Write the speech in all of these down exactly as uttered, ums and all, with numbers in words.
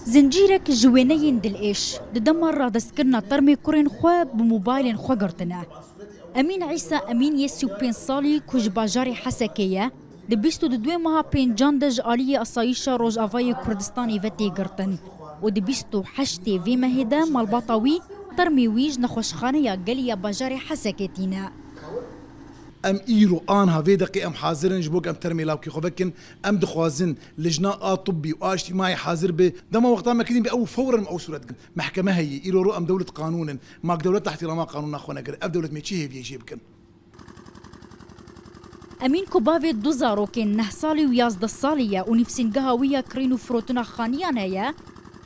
Zincîrek ji wêneyên dilêş di dema radestkirina termê kurên xwe bi mobaylên xwe girtine. Emîn Îsa Emîn yê sî û pênc salî ku ji bajarê Hesekê ye, di bîst û duduê meha pêncan de ji aliyê Asayîşa Rojavayê Kurdistanê ve tê girtin û di bîst û heştê vê mehê de malbata wî termê wî ji nexweşxaneya gelî ya bajarê Hesekê tîne. Em îro anha vê deqê em hazir in ji bo ku em termê lawkê xwe vekin. Em dixwazin lijna a tibbî û a îctîmaî hazir be. Dema wexta me kirîn be ew fewren em ew sûret dikin. Mehkeme heye, îro ro em dewlet qanûn in. Ma dewlet îhtîrama qanûna xwe nekir. Ev dewlet me çi hêviyê jê bikin? Emîn ku bavê du zarokên neh salî û yazdeh salî ye û nivîsîngeha wî ya kirîn û firotina xaniyan heye,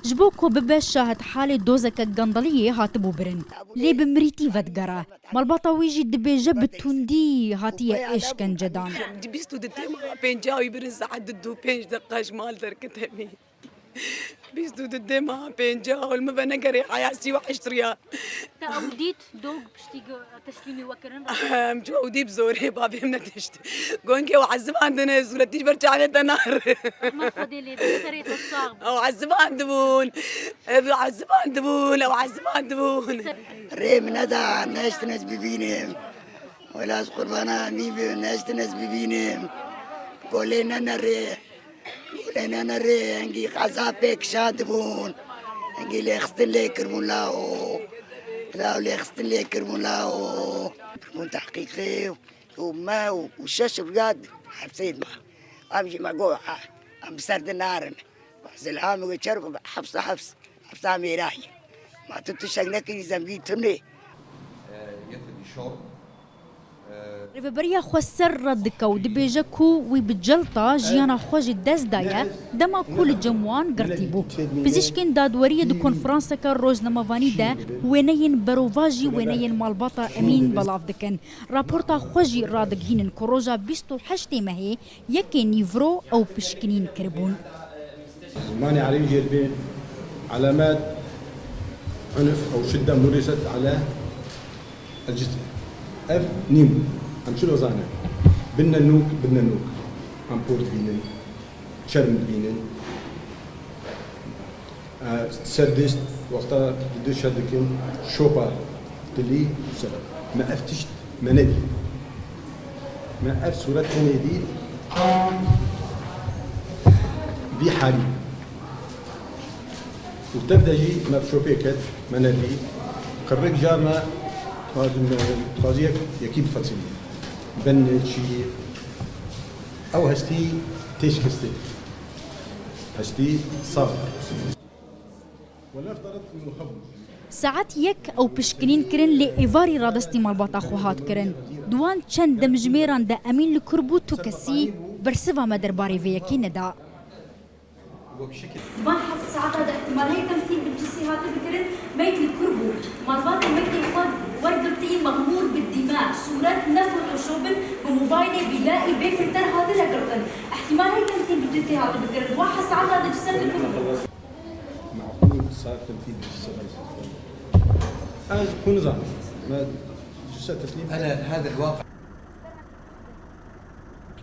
ji bo ku bibe şahidhalê dozeke gendeliyê hatibû birin. Lê bi mirîtî vedigere. Malbata wî jî dibêje bi tundî hatiye êşkencedan. Bîst û du dema pênca wî birin saet du û pênc deqa ji mal derket Emîn. Bîst û du dema pênca û li min ve negerê heya sî û heşt riya. Te ew dît, dog piştî go-, teslîmî we kirin? Em çû ew dî bi zorê bavê min netişt. Gonkê ew ezibandine, sûretî ji ber çavê te nare. Rehma Xwedê lê be, serê te sax be. Ew ezibandibûn. Ew ezibandibûn, ew ezibandibûn. Rê min neda, neştin ez bibînim. Wela ez qurbana Emîn bim, neştin ez bibînim. Golê nene rê. Golê nene rê, hingî qeza pê kişandibûn. Hingî lêxistin lê kirbûn lao. Lao lêxistin lê kirbûn lao. Bûn tehqîqê û me û, û şeş riya hepsê ma. Em jî me got, ha, em bi ser de narin. Zilhamê wê çer ku hepsa heps, hepsa mêrayê. Ma tu tiştek nekirî zengî tune. Rêveberiya xwe ser red dike û dibêje ku wî bi celta jiyana xwe ji dest daye, dema ku li cem wan girtî bû. Pizîşkên dadweriyê di konferanseke rojnamevanî de wêneyên berovajî wêneyên malbata Emîn belav dikin. Raporta xwe jî radigihînin ku roja bîst û heştê mehê yekê nîvro ew pişkinîn kiribûn. Zimanê Erebî jê dibê علامات عنف أو شدة مورست على الجسم. Ev nîm, em çilo zane. Binne nûk, binne nûk. Em por dibînin, çerm dibînin. E, serdişt, wexta di du şer dikin, şopa dilî ser. Me ev tişt me nedî. Me ev sûret tenê dî vî halî. Û tev de jî me bi şopê ket, me nedî. Qirrik jar me dixwazî yek, yekî bifetilî. Ben çî, ew hestî tê şikistê. Hestî sax. Saet yek ew pişkinîn kirin, lê êvarî radestî malbata xwe hat kirin. Di wan çend demjimêran de Emîn li kur bû, tu kesî bersiva me derbarê vê yekê neda. Di van heft saeta de ihtimal heye temsîl bi cisî hate bikirin, meyt li kur bû. Malbatê meytê xwe wergirtî, mexmûr bi dîme, sûret ne photoshop in, bi mobaylê bîlaî bê filter hatine girtin. Ihtimal heye temsîl bi cisî hate bikirin. Di van heft saeta de ciset li kur bû. معقول صار تمثيل بالجثة؟ أنا أقول نظام. ما جثة تسليم؟ أنا هذا الواقع.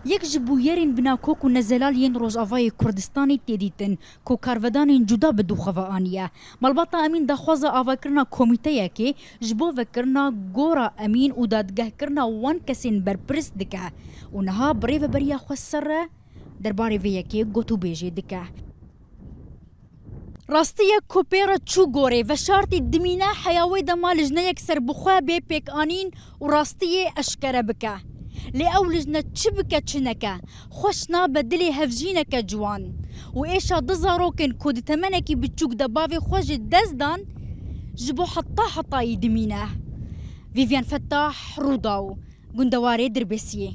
Yek ji bûyerên binakok û nezelal yên Rojavayê Kurdistanê tê dîtin ku karvedanên cuda bi dû xwe ve aniye. Malbata Emîn daxwaza avakirina komîteyekê ji bo vekirina gora Emîn û dadgehkirina wan kesên berpirs dike û niha bi rêveberiya xwe ser re derbarê vê yekê gotûbêjê dike. Rastî ye ku pê re çû gorê, veşartî dimîne, heya wê dema lijneyek serbixwe bê pêkanîn û rastiyê eşkere bike. Lê ew lijne çi bike çi neke, xweş nabe dilê hevjîneke ciwan. Û êşa du zarokên ku di temenekî biçûk de bavê xwe ji dest dan, ji bo heta hetayî dimîne. Vîvyen Fettah, Rûdaw, gundewarê Dirbêsiyê.